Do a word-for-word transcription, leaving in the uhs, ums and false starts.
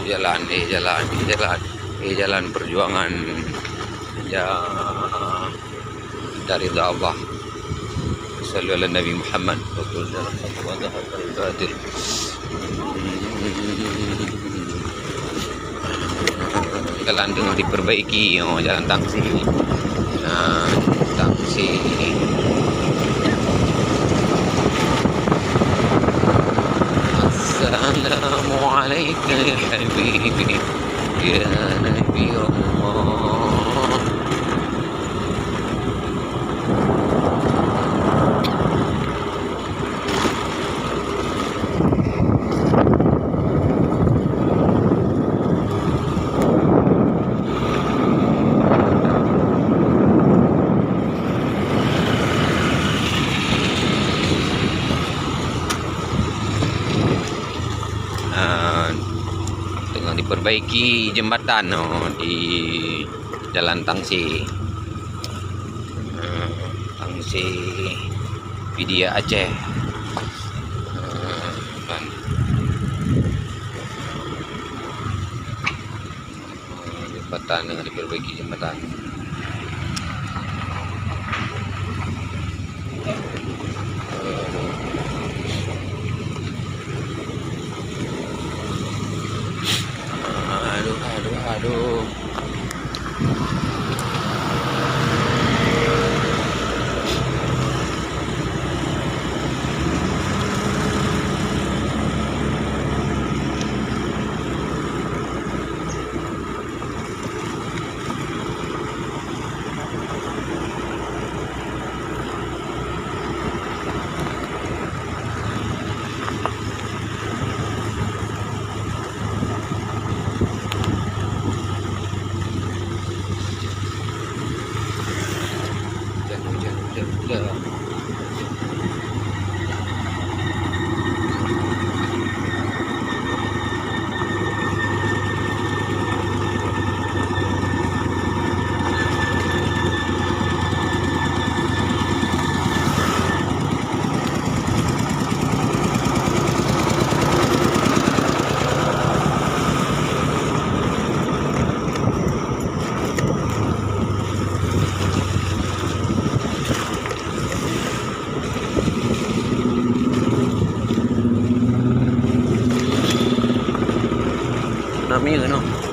Jalan, eh, jalan, eh, jalan, eh, jalan perjuangan. Ya, dari Allah. Sallu ala Nabi Muhammad. Jalan teungoh diperbaiki, oh, jalan tangsi. Nah, tangsi. Assalamualaikum ya habibi, ya Nabi Allah. Ah, teungoh diperbaiki jembatan, oh, di jalan tangsi. Ah, tangsi Pidie Aceh. Ah, kan. Ah, jembatan, teungoh diperbaiki jembatan. Aduh, aduh, aduh. Hujan, hujan, hujan, hujan. Tsunami keunoe.